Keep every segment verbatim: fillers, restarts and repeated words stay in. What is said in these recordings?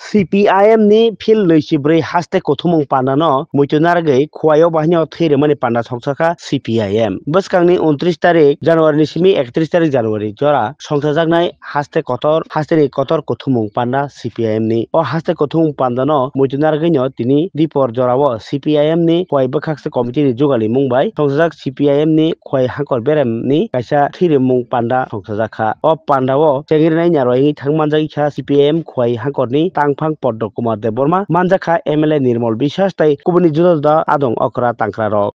C P I M ni phil nwi si bwrwi haste kuthumung panda no muitu narwgwi Khowai o bahai no thwi rwmani panda songchakha C P I M. Bwskang ni untris tarik January ni simi ektris tarik January jora songchajaknai haste kotor, haste ni kotor kuthumung panda C P I M ni. O haste kuthumung panda no muitu narwgwi no tini dipor jora o C P I M ni Khowai bwkhaksa committee ni jugali mung bai songchajak C P I M ni Khowai Hangkor Berem ni kaisa thwi rwmung panda songchajak kha. O panda o chengrinai narwgwi thang manjak kha C P I M Khowai Hangkor ni tangphang Padma Kumar Debbarma, manjak kha M L A Nirmal Biswas tei kubuni juda juda adong okra tangkra rok.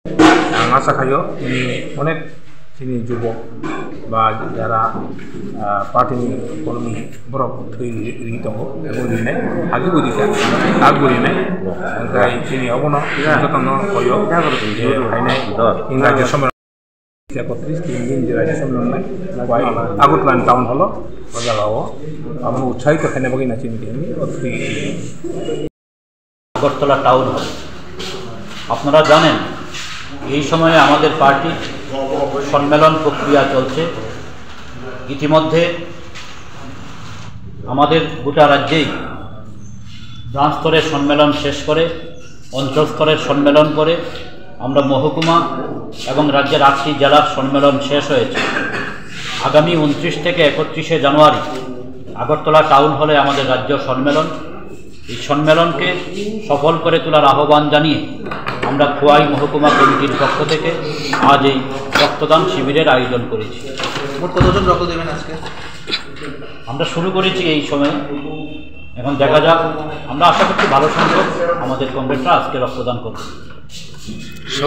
Ang asa khaio, chini onek chini jubok ba jara, ah, party ni kono borok thwi ri, ri tongo, abo rinai, agi bo dikha, ag bo rinai, onkhe chini obono jotono koyo, je phainai, Rajya Sabha ekotris tin din je Rajya Sabha nai, Agartala town hall o, o jaga o, abono utsahi to khaina bagwi na chini, o thwi. Agartala town hall. আপনারা জানেন, এই সময়ে আমাদের পার্টির সম্মেলন প্রক্রিয়া চলছে। ইতিমধ্যে আমাদের গোটা রাজ্যেই ব্রাঞ্চ স্তরের সম্মেলন শেষ করে, অঞ্চল স্তরের সম্মেলন করে আমরা মহকুমা এবং রাজ্যের আটটি জেলার সম্মেলন শেষ হয়েছে। আগামী ঊনত্রিশ থেকে একত্রিশে জানুয়ারি আগরতলা টাউন হলে আমাদের রাজ্য সম্মেলন। এই সম্মেলনকে সফল করে তোলার আহ্বান জানিয়ে আমরা খোয়াই মহকুমা কমিটির পক্ষ থেকে আজ এই রক্তদান শিবিরের আয়োজন করেছি। মোট কতজন রক্ত দেবেন আজকে? আমরা শুরু করেছি এই সময়, এখন দেখা যাক। আমরা আশা করছি ভালো সংখ্যক আমাদের কমরেডরা আজকে রক্তদান করবে।